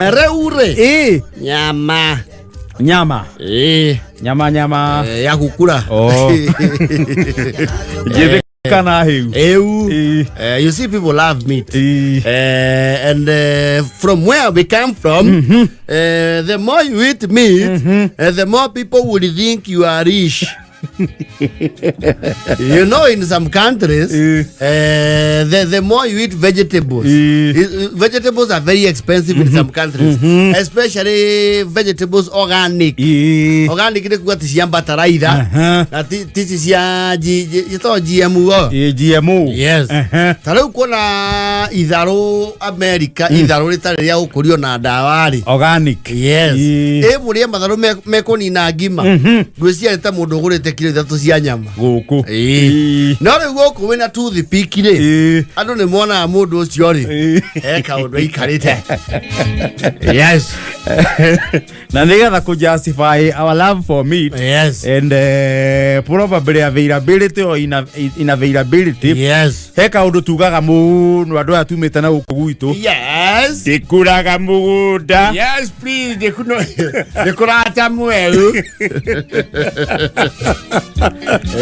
Rĩu rĩ Ĩ, nyama nyama ĩ nyama nyama ya gukura. Oh. Njĩthĩ kana hĩu. Ew. Ĩ. You see, people love meat. Ĩ. And from where we come from, the more you eat meat, the more people will think you are rich. In some countries, the more you eat vegetables, vegetables are very expensive in some countries, especially vegetables organic. Ĩ. Organic nĩ kuga ti cia bataraitha na ti ti cia ciĩtagwo GMO. Ĩ, GMO. Yes. Ta rĩu kuona itharũ America, itharũ rĩtarĩ rĩa gũkũrio na ndawa rĩ. Organic. Yes. Ĩ. Ĩ mũrĩe matharũ mekũnina ngima, ngwĩciria nĩ ta mũndũ ũgũrĩte kiro 3 cia nyama. Gũkũ. Ĩ. Ĩ. No rĩu gũkũ wĩna toothpick rĩ, Ĩ. andũ nĩ monaga mũndũ ũcio rĩ, Ĩ. he kaũndũ aikarĩte. Yes. Na nĩgetha kũ justify our love for meat and probably availability or inavailability, he kaũndũ tugaga mũno andũ aya tumĩte na gũkũ gwitũ: ndĩkũraga mũgũnda. Yes, please, ndĩkuno ndĩkũrata mweru.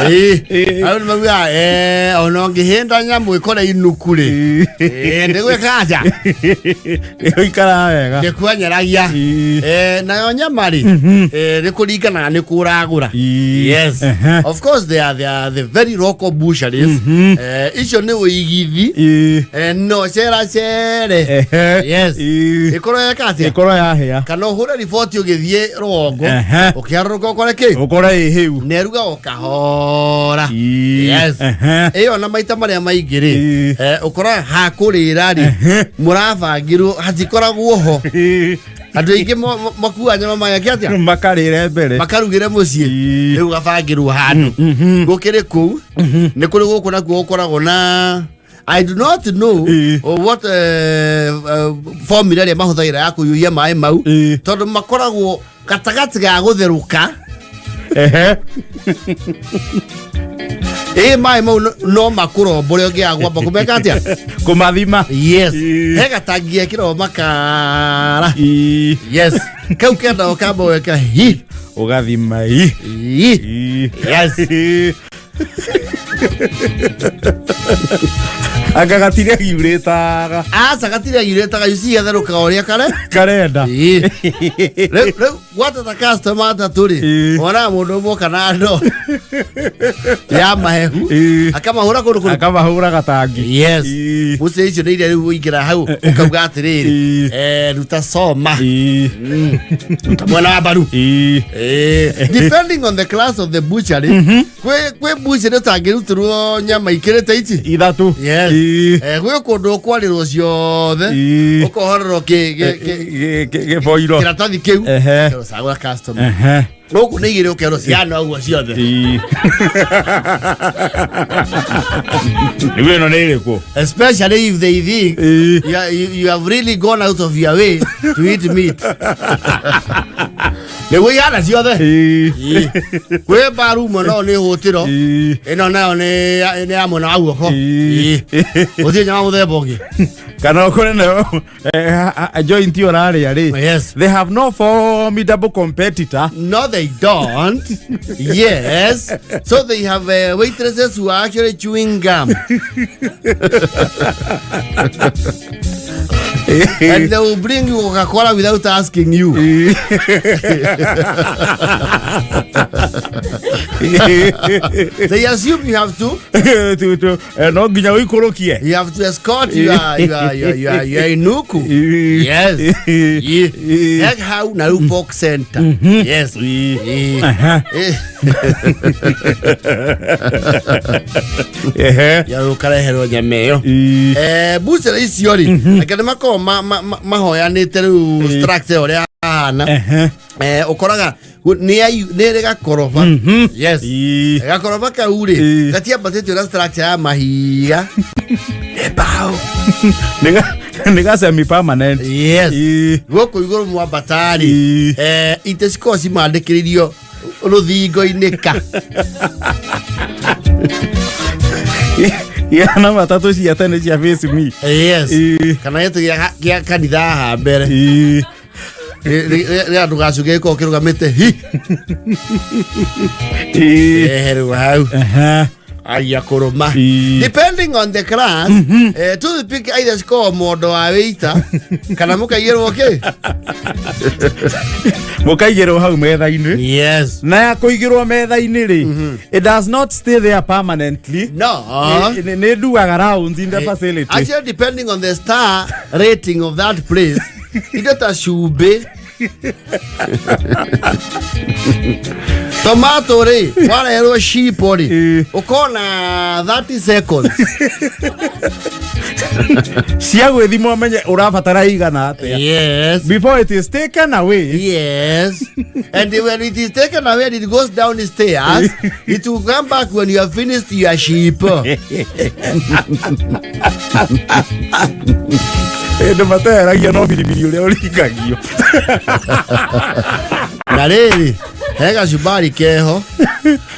Ĩĩ. Andũ nĩ maugaga ona ũngĩhĩnda nyamũ ĩkore inuku rĩ, ndĩgwĩka atĩa? Ĩikaraga wega. Ndĩkwenyeragia. Nayo nyama rĩ, nĩ kũringanaga nĩ kũragũra. Yes. Of course they are the very local butcheries. Icio nĩ ũigithi. No cera cere. Yes. Ĩkorwo yeka atĩa? Ĩkorwo yahĩa. Kana ũhũre riboti ũgĩthiĩ rũgongo, ũkĩharũrũka ũkore kĩ? Ũkore ĩ hĩu. Na ĩruga o kahora. Yes. Ĩyo na maita marĩa maingĩ rĩ, ũkoraga hakũrĩra rĩ, mũrabangirwo hatikoragwo ho. Andũ aingĩ makua nyama mayake atĩa? Makarĩre mbere. Makarugĩre mũciĩ. Rĩu gabangĩrwo handũ gũkĩrĩ kũu. Nĩ kũrĩ gũkũ nakuo gũkoragwo na, I do not know what formula ĩrĩa mahũthagĩra ya kũiyũria maĩ mau, tondũ makoragwo gatagatĩ ga gũtherũka. Ĩ maĩ mau no makũrombore ũngĩaga gwamba kũmeka atĩa? Kũmathima. Yes. He gatangi gekĩragwo makara. Yes, kau kendago kamba weka hi. Ũgathima i. Hi. Yes. Anga gatiregiurĩtaga. Aca, gatiregiurĩtaga, you see, gatherũkaga ũrĩa kare karenda. Ĩĩ. Rĩu gwata ta customer atatũ rĩ, wonaga mũndũ ũmwe oka na ndoo ya mahehu, akamahũra kũndũ kũrĩkũ? Akamahũra gatangi. Yes. Mũciĩ icio nĩ iria rĩu ũingĩra hau ũkauga atĩrĩrĩ, ruta coma, ruta mwena wa mbaru. Depending on the class of the butchery, kwĩ butchery ũtangĩrutĩrwo nyama ikĩrĩte ici 3. Yes. Gwĩ kũndũ ũkwarĩrwo ciothe, ũkohorerwo gĩboiro. Kĩratathi kĩu. Ũkerwo cagũra customer. Gũkũ nĩ igĩrĩ, ũkerwo ciana ũguo ciothe. Rĩu ĩno nĩ ĩrĩkũ? Especially if they think you have really gone out of your way to eat meat, nĩguo ihana ciothe. Kwĩ mbaru mwena ũyũ nĩ hũtĩro, ĩno nayo nĩ ya mwena wa guoko. Gũtirĩ nyama mũthemba ũngĩ. Kana ũkore nayo joint ũrarĩa rĩ, they have no formidable competitor. No, they don't. Yes. So they have waitresses who are actually chewing gum. And they will bring you Coca-Cola without asking you. They assume you have to No nginya ũikũrũkie. You have to escort your inuku. Yes. Yeah. Egg how na rĩu pork center. Yes. Yeah. Ya ũkareherwo nyama ĩyo. Butchery icio rĩ, reke nĩ makoragwo mahoyanĩte rĩu structure ũrĩa hana. Ũkoraga nĩ ĩrĩ gakoroba. Yes. Gakoroba kau rĩ, gatiambatĩtio na structure ya mahiga, nĩ mbaũ. Nĩ ga semi permanent. Yes. Gũkũ igũrũ mwambatarĩ, itĩ cikoragwo cimandĩkĩrĩirio rũthingo-inĩ ka. Igana matatũ cia tene cia face me. Yes. Ĩĩ. Kana gĩtĩ gĩa kanitha haha mbere. Ĩĩ. Rä andå gacu gäkorwo kä rå gamä te hi. Ĩĩ. Eherwo hau. Aha. Aria kå rå ma. Ĩĩ. Depending on the class, toothpick either cikoragwo mondo wa wĩita kana mũkaigĩrwo kĩ. Mũkaigĩrwo hau metha-inĩ. Yes. Na ya kũigĩrwo metha-inĩ rĩ, it does not stay there permanently. No. Nĩ nduaga rounds in the facility. Actually, depending on the star rating of that place, indo ta cumbĩ, tomato rĩ, wareherwo cipo rĩ, ũkona 30 seconds. Cia gwĩthima ũmenye ũrabatara igana atĩa Yes. before it is taken away. Yes. And when it is taken away and it goes down the stairs, it will come back when you have finished your sheep. Ĩndĩ mateheragia no biribiri ũrĩa ũringagio. Na rĩrĩ, he gacumbari keho.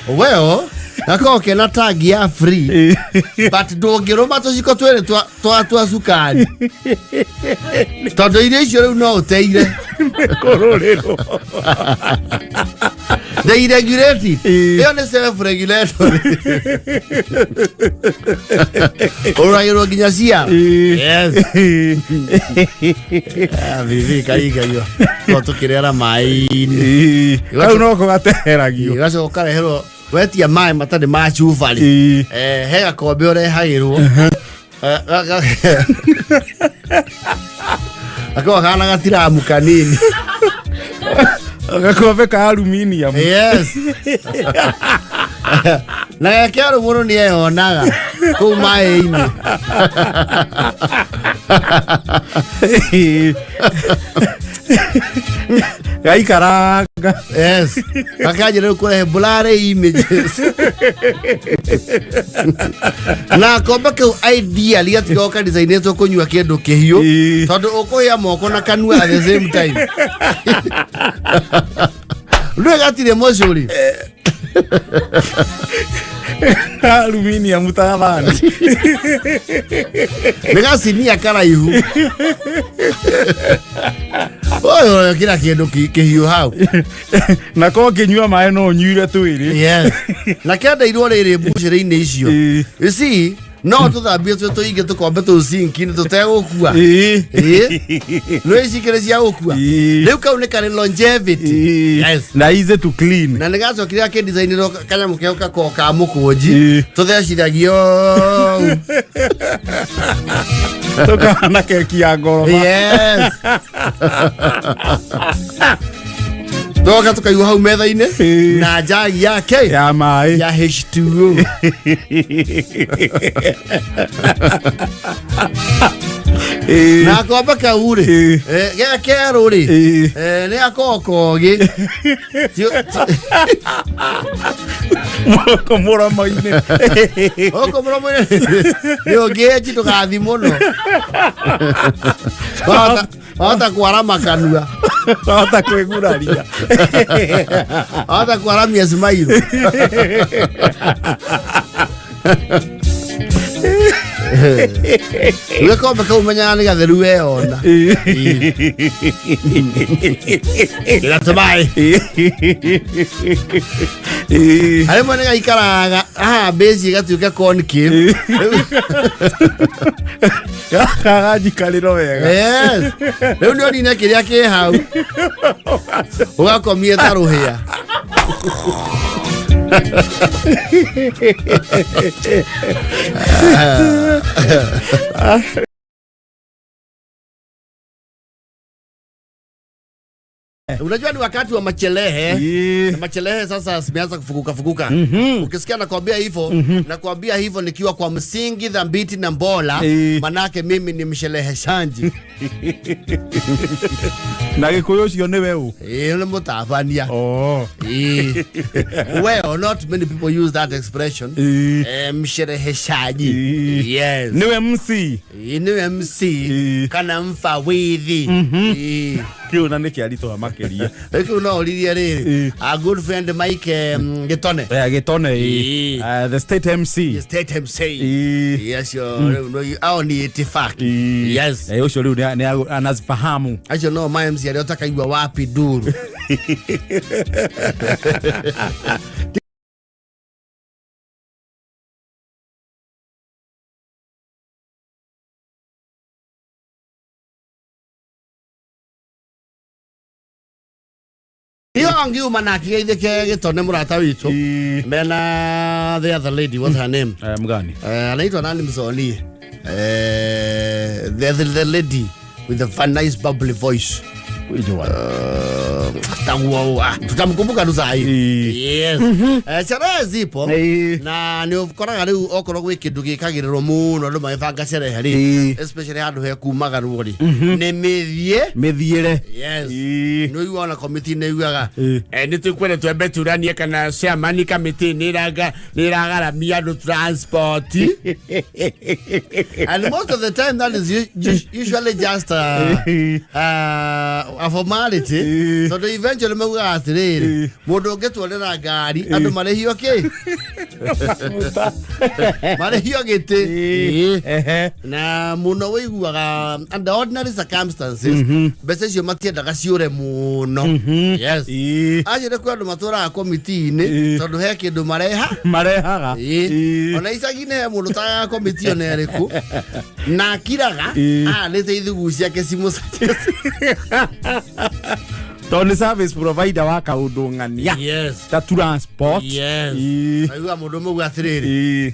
Well, gakoragwo kena tag ya free, but ndũngĩrũma tũciko twĩrĩ twa cukari. Tondũ irio icio rĩu no ũteire. Kũrũrĩrwo. They regulate it. Ĩĩ. Ĩyo nĩ self regulatory. Ũragĩrwo nginya cia. Yes. Ah, bibi kaigagio. No tukirera maĩ-inĩ. Kau noko gateheragio. Gacoka ũkareherwo wetia maĩ matarĩ ma cuba rĩ. He gakombe ũrehagĩrwo. Gakoragwo kahana gatiramu kanini. Gakombe ka aluminium. Yes. Na gekerwo mũndũ nĩ eyonaga kũu maĩ-inĩ. Gaikaranga. Yes. Gakanjĩra rĩu kũrehe blurry images. Na kombe kau ideally gatikoragwo kadicainĩtwo kũnyua kĩndũ kĩhiũ tondũ ũkũhĩa moko na kanua at the same time. Ndũĩ gatirĩ mũcũri. Aluminium ta thani. Nĩ gacinia karaihu. Ũyũ kĩra kĩndũ kĩhiũ hau. Na ko ngĩnyua maĩ no ũnyuire twĩrĩ. Yes. Na kĩendeirwo rĩrĩ mbucĩrĩ-inĩ icio. You see, no tũthambie twĩ tũingĩ tũkombe tũu sinki-inĩ tũtegũkua. Ĩĩ. Nĩ ici ikĩrĩ cia gũkua. Rĩu kau nĩ karĩ longevity. Yes. Na easy to clean. Na nĩ gacokire gakĩdesignerwo kanyamũ keho gakoragwo ka mũkũnji. Tũthecithagio ũũ. Tũkahana keki ya ngoroba. Yes. Tũgoka tũkaigua hau metha-inĩ na njagi yake ya maĩ ya H2O. Na kombe kau rĩ, ge kerũ rĩ, nĩ gakoragwo kogĩ. Moko mũromo-inĩ. Gũkũ mũromo-inĩ nĩ ũngĩenji ndũgathi mũno. Wahota kwarama kanua. Wahota kwĩguraria. Wahota kwaramia smile. Gĩkombe kau menyaga nĩ gatheru weyona. Gĩgatũmaĩ. Harĩ mwene gaikaraga haha base ĩgatuĩka concave. Gaka ganjikarĩro wega. Yes. Rĩu nĩ ũnine kĩrĩa kĩ hau. Ũgakomie ta rũhĩa. Unajua ni wakati wa machelehe. Na machelehe sasa zimeanza kufukuka fukuka. Ukisikia nakwambia hivyo, nakwambia hivyo nikiwa kwa msingi dhabiti na mbola, manake mimi ni mshereheshaji. Na Gĩkũyũ ũcio nĩwe ũ? Nĩ mũtabania. Oh. Well, not many people use that expression. Mshereheshaji. Yes. Nĩwe MC. Nĩwe MC kana mfawidhi. Kĩu na nĩ kĩaritũha makĩria. Rĩu no ũririe rĩrĩ, Ĩ. our good friend Mike Gĩtone. Gĩtone, Ĩ. The state MC. State MC. Ĩ. Acio rĩu ao ni itifaki. Ĩ. Yes. Ũcio rĩu anazifahamu. Acio no ma MC arĩa ũtakaigua wapi nduru. Iyo angiuma na akigeithĩke Gĩtone mũrata witũ. Ĩ. Mena the other lady, what's her name? Mgani? Anaitwa nani msoni? The lady with the nice bubbly voice. Which one? Taguo, tutamkumbuka tu saa hii. Ĩ. Yes. Sherehe zipo. Ĩ. Na nĩ ũkoraga rĩu okorwo gwĩ kĩndũ gĩkagĩrĩrwo mũno andũ magĩbanga sherehe rĩ, Ĩ. especially handũ hekumagarwo rĩ, nĩ mĩthiĩ. Mĩthiĩre. Yes. Ĩ. Nĩ ũiguaga ona komiti nĩ iguaga Ĩ. Nĩ tũkwenda twembe turanie kana chairman kamĩtĩ nĩ ĩragaramia andũ transport, and most of the time that is usually just a formality, Ĩ. tondũ eventually maugaga atĩrĩrĩ, Ĩ. mũndũ ũngĩtwarĩra ngari andũ marĩhio kĩ, marĩhio gĩtĩ. Ĩ. Ehe. Na mũno wĩiguaga under ordinary circumstances mbeca icio matiendaga ciũre mũno. Yes. Ĩ. Acio nĩ kwĩ andũ matũraga komiti-inĩ Ĩ. tondũ he kĩndũ mareha. Marehaga. Ĩ. Ĩ. Ona icagi-inĩ he mũndũ tagaga komiti ona ĩrĩkũ na akiraga Ĩ. ahanĩte ithugu ciake cimũcacie. Tondũ nĩ service provider wa kaũndũ ng'ania Yes. ta transport. Yes. Ĩ. Aigua mũndũ ũmwe uga atĩrĩrĩ, Ĩ.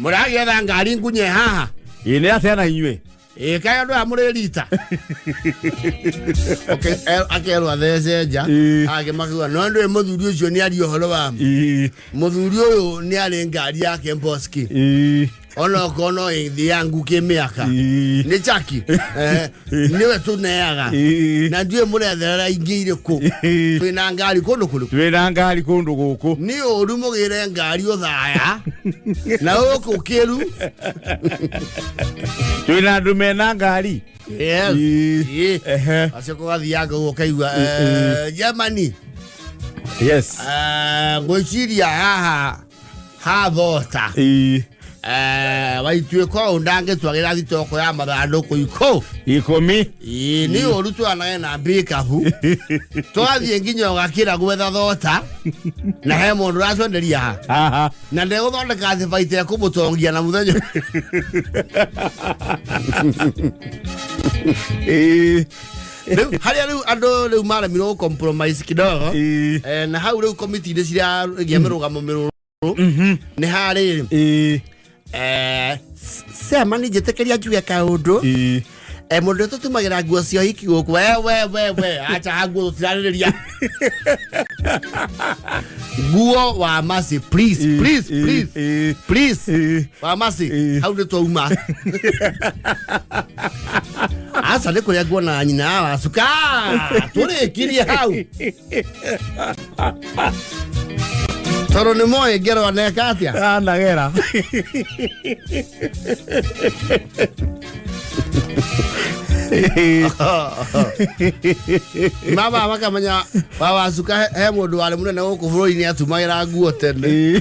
mũragĩetha ngari ngunye haha. Ĩ, nĩ atĩa na inyuĩ? Ĩ, kaĩ andũ aya mũrĩ rita. Okay, akerwo athece nja. Ĩ. Agĩmakiuga no ndũĩ mũthuri ũcio nĩ aria ũhoro wa Ĩ. mũthuri ũyũ nĩ arĩ ngari yake mboski, Ĩ. onokorwo no ĩthiangu kĩmĩaka. Ĩ. Nĩ chaki. Nĩwe tũneaga. Ĩ. Na ndiũĩ mũretherera ingĩ irĩkũ. Ĩ. Twĩna ngari kũndũ kũrĩkũ? Twĩna ngari kũndũ gũkũ. Nĩ ũru mũgĩre ngari ũthaya na gũkũ kĩru. Twĩna andũ mena ngari. Yes. Ĩ. Ĩ. Ehe. Acio kũgathianga ũguo ũkaigua Germany. Yes. Ngwĩciria haha hathota. Ĩ. Waituĩka ũũ ndangĩtwagĩra thitoko ya mathandũkũ ikũ 10. Ĩ, nĩ ũru twanage na mbikabu twathiĩ nginya ũgakĩra gwetha thota na he mũndũ ũratwenderia ha Haha. Na ndegũthondeka thibaita ekũmũtongia na mũthenya. Ĩ. Rĩu harĩa rĩu andũ rĩu maremirwo gũ compromise kidogo. Ĩ. Na hau rĩu komiti-inĩ ciragĩa mĩrũgamo mĩrũrũ nĩ harĩ Ĩ. Sema nĩ njĩtĩkĩria njuge kaũndũ. Ĩ. Mũndũ ũrĩa tũtumagĩra nguo cia ũhiki gũkũ, we we we we, acha nguo, tũtirarĩrĩria nguo wa masi, please. Ĩ. Please. Ĩ. Please. Ĩ. Please. Ĩ. Wa masi. Ĩ. Hau nĩ twauma, aca nĩ kũrĩa nguona nyina wa cuka tũrĩkirie hau tondũ nĩ moĩ ngero aneka atĩa. Anagera. Mama makamenya wa wacuka he mũndũ warĩ mũnene gũkũ bũrũri-inĩ atumagĩra nguo tene. Ĩ.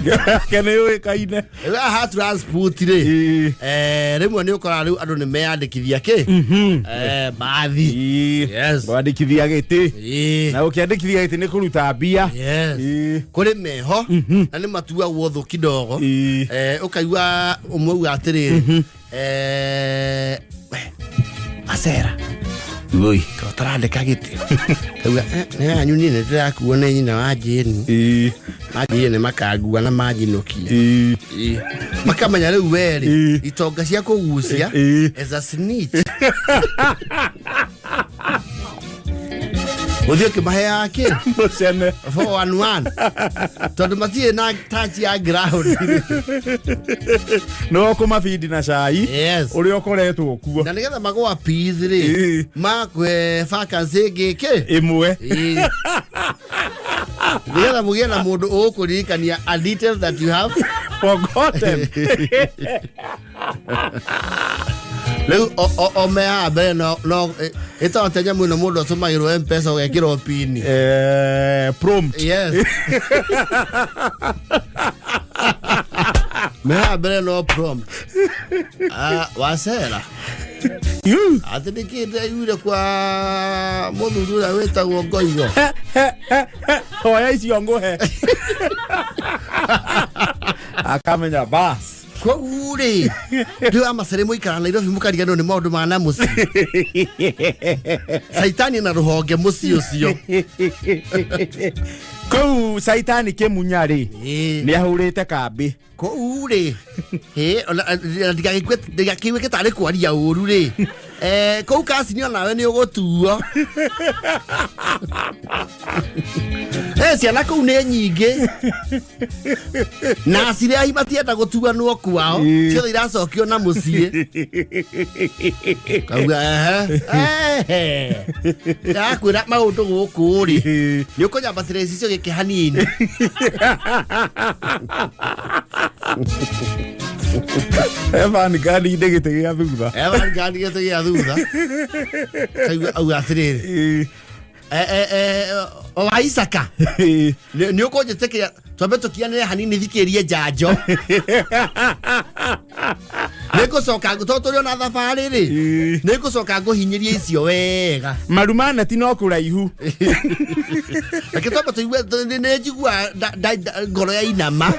Ngero yake nĩ yũĩkaine. Rĩu haha transport rĩ, Ĩ. Rĩmwe nĩ ũkoraga rĩu andũ nĩ meyandĩkithia kĩ, bathi. Ĩ. Yes. Wandĩkithia gĩtĩ. Ĩ. Na ũkĩandĩkithia gĩtĩ nĩ kũruta mbia. Yes. Ĩ. Kũrĩ meho na nĩ matuagwo thũ kidogo. Ĩ. Ũkaigua ũmwe uga atĩrĩrĩ, we, acera Oi. ũtarandĩka gĩtĩ kauga, nĩ yanyu niĩ nĩ ndĩrakuo nĩ nyina wa Jane. Ĩ. Manjĩrire nĩ makangua na manjinũkia. Ĩ. Ĩ. Makamenya rĩu werĩ Ĩ. itonga cia kũgucia Ĩ. as a snitch. Ũthiĩ ũkĩmaheaga kĩ? Mũcene. 411, tondũ matirĩ na touch ya ground. Nĩwe ũkũmabindi na cai ũrĩa ũkoretwo kuo. Na nĩgetha magwa peas rĩ, makwe vacancy ĩngĩ kĩ? Ĩmwe. Ĩĩ. Nĩgetha mũgĩe na mũndũ ũgũkũririkania a detail that you have forgotten. Rĩu o mehaha mbere no ĩtagwo ta nyamũ ĩno mũndũ atũmagĩrwo Mpesa ũgekĩrwo pini. Prompt. Yes, mehaha mbere no prompt. Ah, wacera. You. Atĩ nĩkĩ ndĩraiguire kwa mũthuri ũrĩa wĩtagwo Ngoigo? Hoya icio ngũhe akamenya bas. Kwoguo rĩ, rĩu amacere mũikara Nairobi mũkariganĩrwo nĩ maũndũ ma na mũciĩ, caitani na rũhonge mũciĩ ũcio. Kũu caitani kĩmunya rĩ, nĩ ahũrĩte kambĩ. Kũu rĩ, hĩ, ona ndigakĩigue tarĩ kwaria ũru rĩ. Kũu kacini onawe nĩ ũgũtuo. Ciana kũu nĩ nyingĩ na aciari matienda gũtuanwo kwao. Ciothe iracokio na mũciĩ. Kauga ehe ehe, ndakwĩra maũndũ gũkũ rĩ, nĩ ũkũnyambatĩra gĩcicio gĩkĩ hanini. Evan ngani ndĩ gĩtĩ gĩa thutha. Evan ngani gĩtĩ gĩa thutha. Kaigua auga atĩrĩrĩ, wa Isaka, nĩ ũkũnjĩtĩkĩra twambe tũkianĩre hanini thikĩrie njanjo? Nĩ ngũcoka tondũ tũrĩ ona thabarĩ rĩ, nĩ ngũcoka ngũhinyĩrie icio wega. Maru ma neti no kũraihu. Reke twambe tũigue, nĩ njigua ngoro ya inama.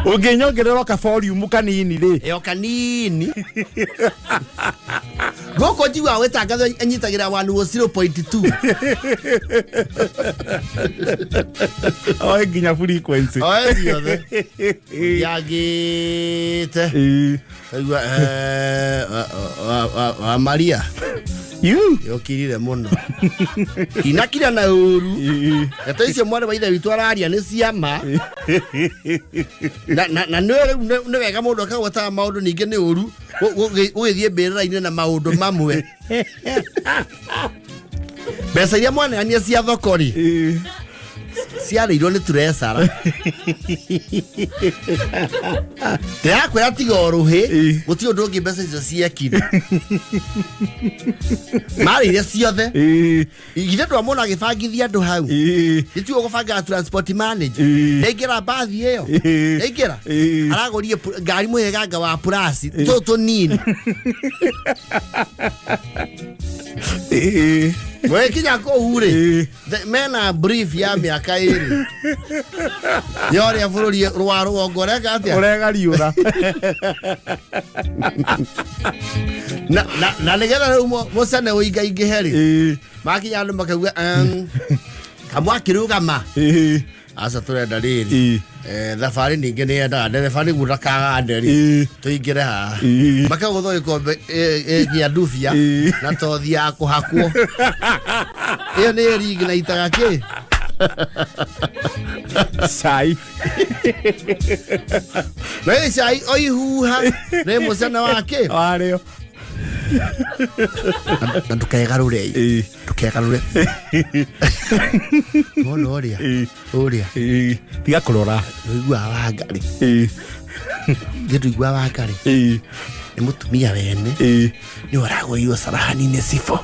Ũngĩnyongerera ka volume kanini rĩ. Ĩyo kanini gũkũ njiguaga gwĩtangatho anyitagĩra 100.2. Oe nginya frequency. Oe ciothe yagĩte. Kaigua wa Maria. You. Yokirire mũno kinakira na ũru. Ndeto icio mwarĩ wa ithe witũ araria nĩ ciama na nĩ rĩu nĩ wega mũndũ akagwetaga maũndũ, ningĩ nĩ ũru gũgĩthiĩ mbĩrĩra-inĩ na maũndũ mamwe. Mbeca iria mwaneania cia thoko rĩ, ciarĩirwo nĩ turecara. Ndĩrakwĩra tiga ũrũhĩ. Gũtirĩ ũndũ ũngĩ mbeca icio ciekire, marĩire ciothe. Ithe ndwamona agĩbangithia andũ hau? Gĩtigo gũbanga transport manager. Ndaingĩra mbathi ĩyo. Ndaingĩra. Aragũrire ngari mũhĩganga wa purasi tũtũ tũnini. Mwĩkinya kũu rĩ, mena brief ya mĩaka 2 ya ũrĩa bũrũri rwa rũgongo ũreka atĩa. Ũregariũra. Na nĩgetha rĩu mũcene ũingaingĩhe rĩ, makinya andũ makauga kamwakĩrũgama. Aca, tũrenda rĩrĩ, thabarĩ ningĩ nĩ yendaga ndereba nĩguo ndakagande rĩ, tũingĩre haha. Makagũthwo gĩkombe gĩa ndubia na tothi ya kũhakwo ĩyo nĩ ĩringinaitaga kĩ? Cai. Na ĩ cai o ihuha nĩ mũcene wa kĩ? Warĩo. Na ndũkegarũre. Ndũkegarũre, wona ũrĩa ũrĩa. Tiga kũrora. Ũiguaga wangarĩ. Githĩ ndũiguaga wangarĩ? Nĩ mũtumia wene. Nĩ ũragũrirwo sarahani-inĩ cibũ.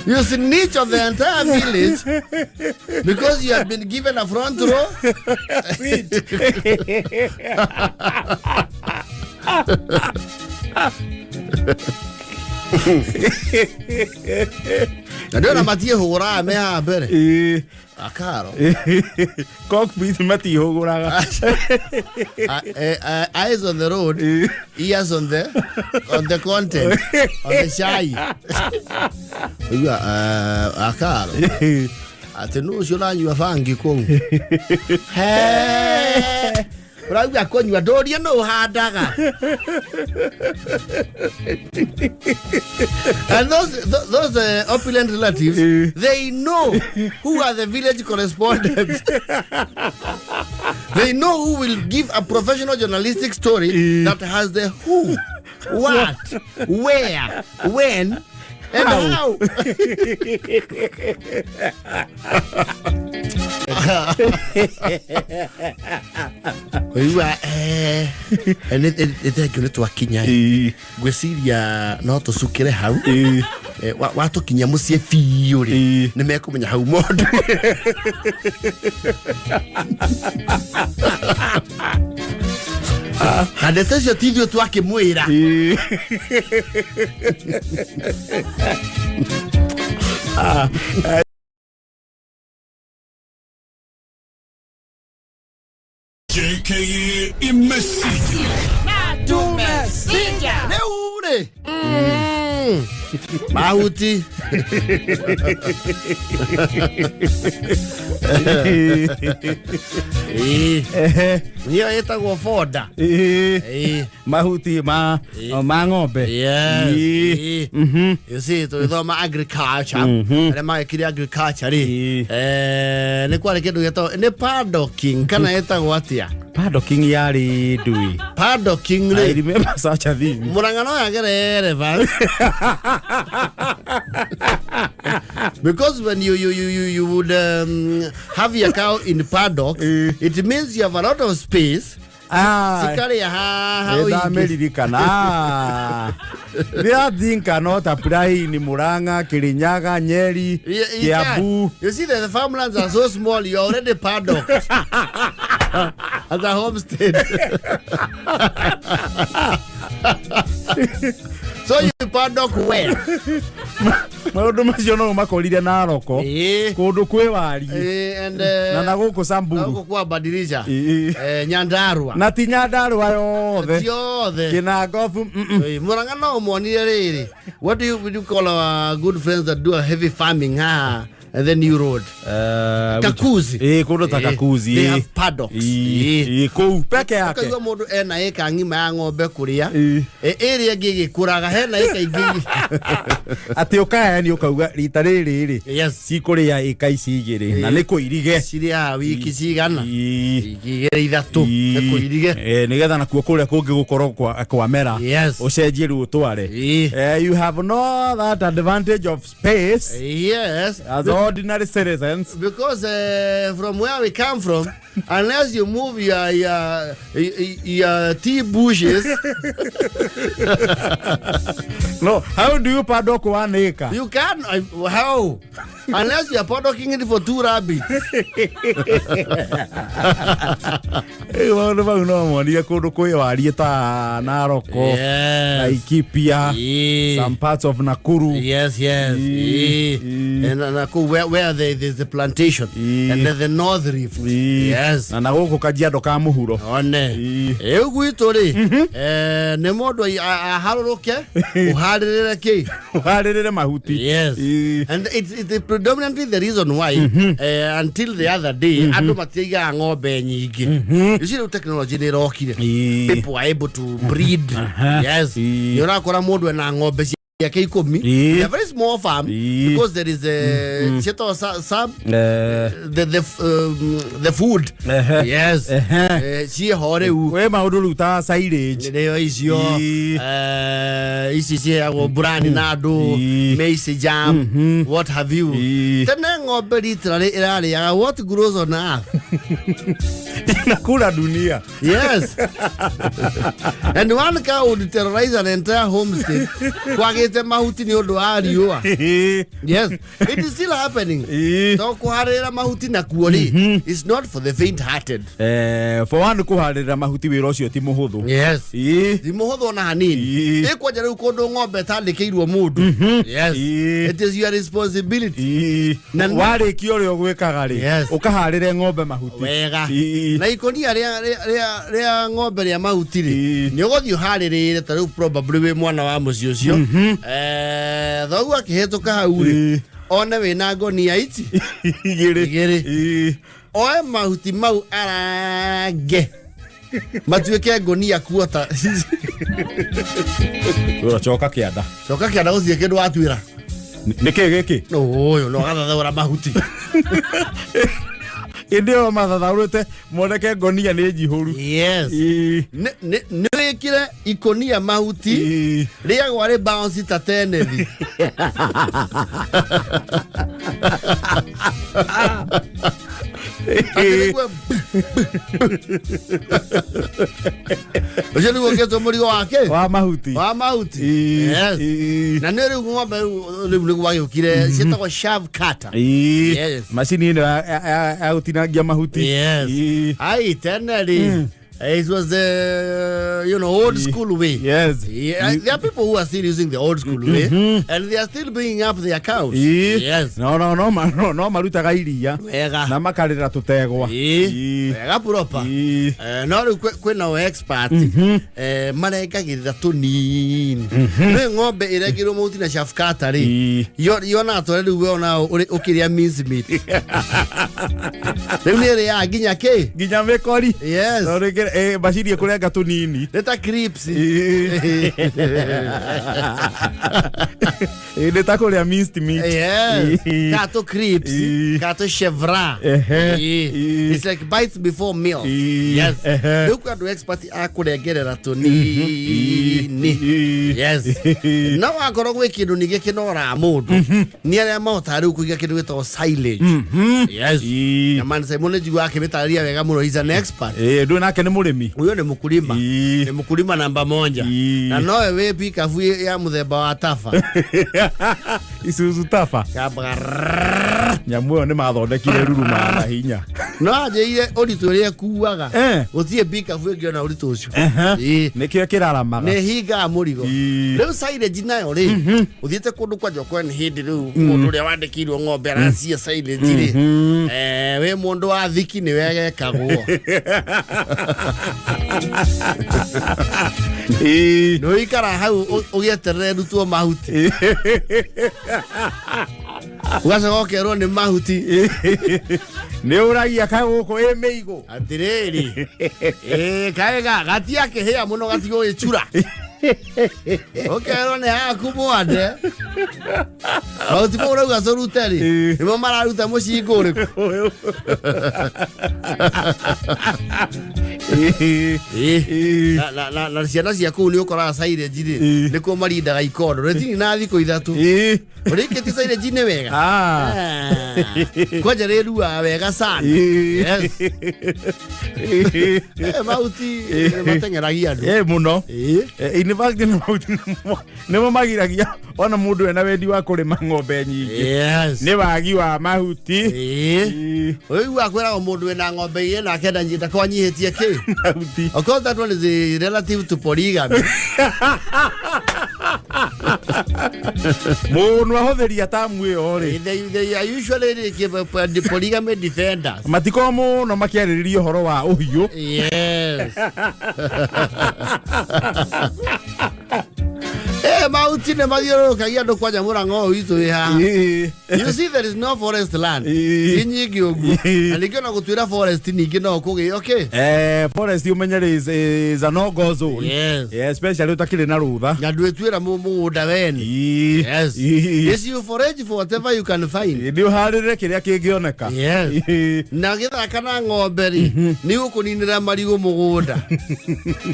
You snitch on the entire village because you have been given a front row seat. Na ndĩona matiĩhũraga me haha mbere. Akaro. Cockpit matihũgũraga. Eyes on the road, ears on the content, on the chai. Ũigua, akaro. Atĩ nũ ũcio ũranyua bangi kũu? He! Ũrauga kũnyua, ndũrie nũ ũhandaga. And those opulent relatives, they know who are the village correspondents. They know who will give a professional journalistic story that has the who, what, where, when, and how. Ũigua, nĩ thengiũ nĩ twakinya. Ngwĩciria no tũcukĩre hau. Watũkinyia mũciĩ biũ rĩ, nĩ mekũmenya hau mũndũ. Na ndeto icio ti ithuĩ twakĩmwĩra. JKA Imesija. Tumesija rĩu rĩ, mahuti. Ĩĩ. Niyo ĩtagwo boda. Ĩĩ. Mahuti ma ng'ombe. Yes. Ĩĩ. Ĩĩ. You see, tũgĩthoma agriculture, arĩa magĩkire agriculture rĩ, nĩ kwarĩ kĩndũ gĩtagwo nĩ paddocking kana ĩtagwo atĩa? Paddocking yarĩ ndui. Paddocking I rĩ, remember such a thing. Murang'a no yagere relevant because when you would have your cow in paddock, it means you have a lot of space. Cikarĩa haha ũingĩ. Ndameririkana. That thing cannot apply in Murang'a, Kirinyaga, Nyeri, You Kiambu. can. You see that the farmlands are so small, you're already paddocked as a homestead. So you paddock where? Maũndũ macio no makorire Naroko, kũndũ kwĩ wariĩ. And Na gũkũ na Samburu. huko kwa badilisha. Ĩĩ. Nyandarua. Na ti Nyandarua yothe. Ciothe. Kĩnangobu. Murang'a no monire rĩrĩ. What do you, would you call our good friends that do a heavy farming haha and then you road? Kakuzi. Ĩĩ, kũndũ ta Kakuzi. They have paddocks. Ĩĩ, kũu peke yake. Ũkaigua mũndũ ena ĩka ng'ima ya ng'ombe kũrĩa. Ĩrĩa ĩngĩ ĩgĩkũraga hena ĩka ingĩ. Atĩ ũkayani ũkauga rita rĩrĩ rĩ, cikũrĩa ĩka ici igĩrĩ na nĩ kũirige. Cirĩaga wiki cigana? Wiki igĩrĩ, ithatũ. Nĩ kũirige. Nĩgetha nakuo kũrĩa kũngĩ gũkorwo kwamera, ũcenjie rĩu ũtware. You have no that advantage of space as ordinary citizens. Because from where we come from, unless you move your tea bushes, No, how do you paddock 1 acre? You can how? Unless you are paddocking it for two rabbits. Maũndũ mau no monire kũndũ kwĩ wariĩ ta Naroko, Laikipia, some parts of Nakuru. Yes. And where there's the plantation and then the North Rift. Yes. Na gũkũ Kajiado ka mũhuro. One. Rĩu gwitũ rĩ, nĩ mũndũ aharũrũke ũharĩrĩre kĩ? Ũharĩrĩre mahuti. Yes. And it's predominantly the reason why until the other day andũ matiaigaga ng'ombe nyingĩ. You see, rĩu technology nĩ ĩrokire. People are able to breed. Yes. Nĩ ũrakora mũndũ ena ng'ombe ciake 10. A very small farm because there is a ciĩtagwo sub the food. Yes. Ciĩho rĩu. Kwĩ maũndũ rĩu ta silage. Nĩo icio. Ici ciheagwo mburani na andũ, maize jam, what have you. Tene ng'ombe literally ĩrarĩaga what grows on earth. Inakula dunia. Yes, and one cow would terrorize an entire homestead kwagĩte mahuti nĩ ũndũ wa riũa. Yes, it is still happening. To kũharĩra mahuti nakuo rĩ, it's not for the faint hearted. For one, kũharĩrĩra mahuti wĩra ũcio ti mũhũthũ. Yes, ti mũhũthũ ona hanini. Ĩkwanja rĩu kũndũ ng'ombe ĩtandĩkĩirwo mũndũ. Yes, it is your responsibility. Warĩkia ũrĩa ũgwĩkaga rĩ, ũkaharĩre ng'ombe mahuti. Wega. Na ikũnia rĩa ng'ombe rĩa mahuti rĩ, nĩ ũgũthiĩ ũharĩrĩire ta rĩu probably wĩ mwana wa mũciĩ ũcio. Thoguo akĩhĩtũka hau rĩ, One wĩna ngonia ici igĩrĩ. Igĩrĩ. Oe mahuti mau arange matuĩke ngonia kuota. Ũra coka kĩanda. Coka kĩanda gũtirĩ kĩndũ watuĩra. Nĩ kĩ gĩkĩ? Ũyũ no agathathaũra mahuti. Ĩndĩ ĩyo mathathaũrĩte moneke ngonia nĩ njihũru. Yes. Nĩ wĩkĩre ikũnia mahuti rĩagwa rĩ bounce ta tenethi. Atĩ nĩguo ũcio nĩguo ũkĩtwo mũrigo wake wa mahuti. Wa mahuti. Yes. Na nĩ rĩu ng'ombe rĩu nĩguo wagĩũkire ciĩtagwo chaff cutter. Yes. Macini ĩno ya gũtinangia mahuti. Yes. Ai tene rĩ, it was the old school way. Yeah, there are people who are still using the old school way and they are still bringing up their cows. Yes. No marutaga iria Wega. na makarĩra tũtegwa. Wega proper. No rĩu kwĩna o expert marengagĩrĩra tũnini. Rĩu ng'ombe ĩrengĩrwo mahuti na chaff cutter rĩ, yonaga tũrĩa rĩu we ona ũkĩrĩa mince meat. Rĩu nĩ ĩrĩaga nginya kĩ? Nginya mĩkori. Yes. Tondũ macini ĩkũrenga tũnini. Nĩ ta crisps. Nĩ ta kũrĩa minced meat. Yes. Kato crisps. Kato chevra. It's like bites before meal. Yes. Rĩu kwĩ andũ expert a kũrengerera tũnini. Yes. No wakorwo gwĩ kĩndũ ningĩ kĩnoraga mũndũ nĩ arĩa mahotaga rĩu kũiga kĩndũ gĩtagwo silage. Yes. Na man Simon nĩ njiguaga akĩmĩtarĩria wega mũno. He's an expert. Ndũĩ nake nĩ mũrĩmi. Huyo ni mkulima. Ni mkulima namba moja. Na nowe wĩ pikabu ya mũthemba wa tafa. Isuzu Tafa. Kambaga. Nyamũ ĩyo nĩ mathondekire ruruma na hinya. No anjĩire ũritũ ũrĩa ĩkuaga. Gũtirĩ pikabu ĩngĩona ũritũ ũcio. Nĩkĩo kĩraramaga. Nĩ hingaga mũrigo. Rĩu silage nayo rĩ, ũthiĩte kũndũ kwanja ũkorwo nĩ hĩndĩ rĩu mũndũ ũrĩa wandĩkĩirwo ng'ombe aracia silage rĩ, wĩ mũndũ wa thiki nĩ wegekagwo. Nĩ ũikara hau ũgĩeterere rutwo mahuti, ũgacoka ũkerwo nĩ mahuti. Nĩ ũragia kaĩ gũkũ ĩ mĩigũ. Atĩrĩrĩ, ĩ kaĩ gatiakĩhĩa mũno gatigũgĩcura, ũkerwo nĩ haku mwande mahuti mau ũrauga tũrute rĩ, nĩmo mararuta mũcingo ũrĩkũ? Na ciana cia kũu nĩ ũkoraga silage rĩ, nĩkuo marindaga ikondo rĩtini na thikũ 3 ũrĩkĩtie silage nĩ wega. Ah, kwanja rĩruaga wega sana. Yes. Mahuti mateng'eragia andũ. Mũno. In fact nĩ mahuti nĩmo magiragia ona mũndũ ena wendi wa kũrĩma ng'ombe nyingĩ. Nĩ wagi wa mahuti. Ũiguaga kwĩragwo mũndũ wĩna ng'ombe igĩrĩ na kenda nyita kwanyihĩtie kĩ? Mahuti. Of course that one is relative to polygamy. Mũndũ ahũthĩria tamu ĩyo rĩ, They are usually the polygamy defenders. Matikorwo mũno makĩarĩrĩria ũhoro wa ũhiũ. Yes. Mahuti nĩ mathiũrũrũkagia andũ kwanja mũrang'o ũyũ witũ wĩ haha. You see, there is no forest land. Ti nyingĩ ũguo. Na ningĩ ona gũtuĩra forest ningĩ no kũgĩo kĩ? Forest ũmenyere is a no go zone. Yeah, especially ũtakĩrĩ na rũtha. Na ndwĩtuĩra mũgũnda wene. Yes. Yes, you forage for whatever you can find. Nĩ ũharĩrĩre kĩrĩa kĩngĩoneka. Yes. Na gĩthaka na ng'ombe rĩ, nĩ gũkũninĩra marigũ mũgũnda.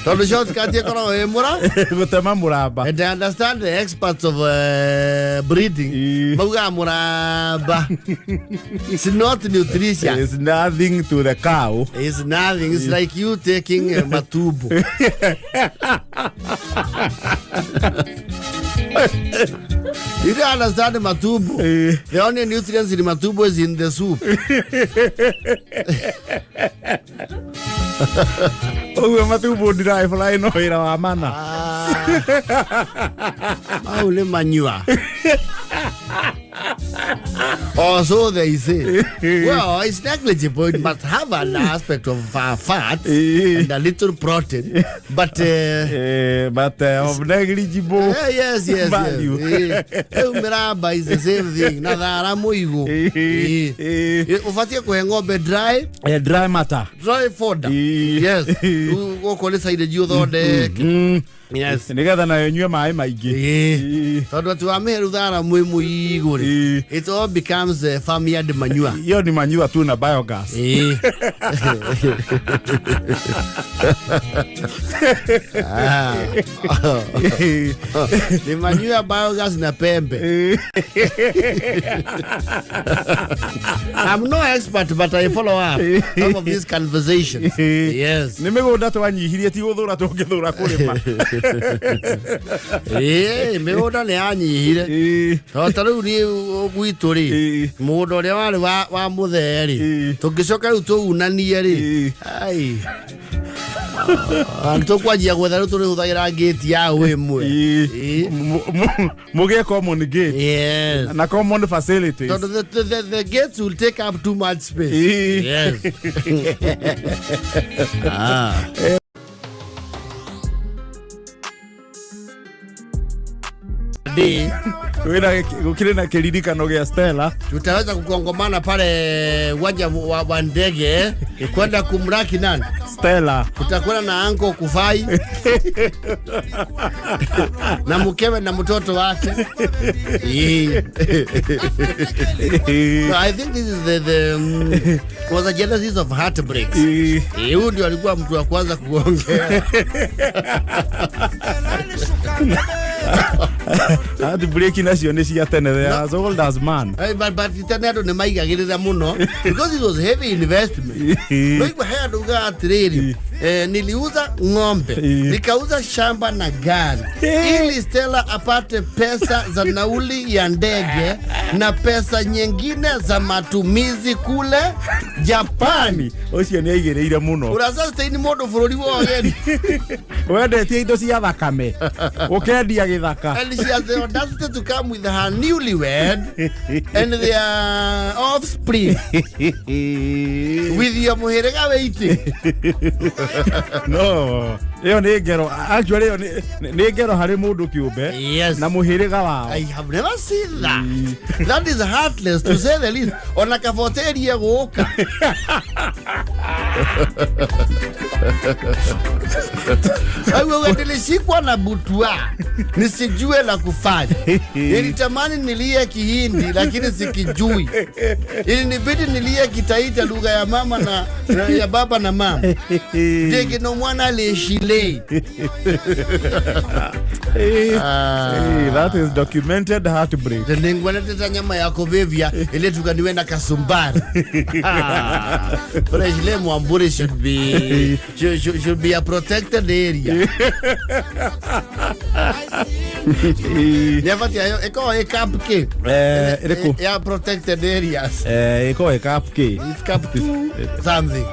Tondũ shortcut ĩkoragwo ĩ mũra. Gũtema mũramba. And I understand the experts of breeding. Maugaga mũramba. It's not nutritious. It's nothing to the cow. It's nothing. It's like you taking matumbo. You don't understand matumbo. The only nutrients in matumbo is in the soup. Ũguo matumbo ndiraĩ no wĩra wa mana. Ah. Mau nĩ manyua. O Oh, so they say. Well, it's negligible. It must have an aspect of fat and a little protein, but But of negligible yes. value. Yes. Rĩu mĩramba is the same thing na thara mũigũ. Ũbatiĩ kũhe ng'ombe dry Dry matter. Dry fodder. Yes. Rĩu gũkũ nĩ silage ũthondeke. Yes. Nĩgetha nayo nyue maĩ maingĩ. Tondũ atĩ wamĩhe rĩu thara mwĩ mũigũ rĩ, it all becomes farmyard manure. Hiyo ni manure tu na biogas. Ah. Ni manure, biogas na pembe. I'm no expert, but I follow up some of these conversations. Yes. Nĩ mĩgũnda twanyihirie, ti gũthũra tũngĩthũra kũrĩma. Mĩgũnda nĩ yanyihire. Tondũ ta rĩu niĩ gwitũ rĩ, mũgũnda ũrĩa warĩ wa mũthee rĩ, tũngĩcoka rĩu tũunanie rĩ, ai, tũkwanjia gwetha rĩu tũrĩhũthagĩra ngĩti ya ĩmwe. Mũgĩe common gate na common facilities. Tondũ the gates will take up too much space. Yes. Ah. Day Wĩna gũkĩrĩ na kĩririkano gĩa Stella. Tutaweza kukongomana pale uwanja wa ndege kwenda kumlaki nani? Stella. Tutakwenda na anko Kufai na mkewe na mtoto wake. Yeah. No, I think this is the was a genesis of heartbreaks. Huyu ndio alikuwa mtu wa kwanza kuongea. Heartbreak nacio nĩ cia tene, they are as old as man. But tene andũ nĩ maigagĩrĩra mũno because it was heavy investment. No igua he andũ ugaga atĩrĩrĩ, niliuza ng'ombe, nikauza shamba na gari ili Stella apate pesa za nauli ya ndege na pesa nyingine za matumizi kule Japani. Ũcio nĩ aigĩrĩire mũno. Ũrasustain mũndũ bũrũri wa ũgeni. Wendetie indo cia thakame ũkendia gĩthaka. And she has the audacity to come with her newlywed and their offspring with your mũhĩrĩga waiting. No, ĩyo nĩ ngero, actually ĩyo nĩ ngero harĩ mũndũ kĩũmbe na mũhĩrĩga wao. I have never seen that. That is heartless, to say the least. Ona kaboterie gũka. Wewe, nilishikwa na butwa nisijue la kufanya. Nilitamani nilie Kihindi lakini sikijui. Ilinibidi nilie Kitaita, lugha ya mama na ya baba na mama. Ndege no mwana alishile. That is documented heartbreak. Ningwaneteta nyama ya kuvivya ile tukaniwe na kasumbari. Fresh le Mwamburi should be a protected area. Nĩabatie ayo ĩkoragwo ĩ cap K. Ĩrĩkũ? Ya protected areas. Ĩkoragwo ĩ cap K. It's cap 2 something.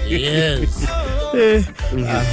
Yes. Ah.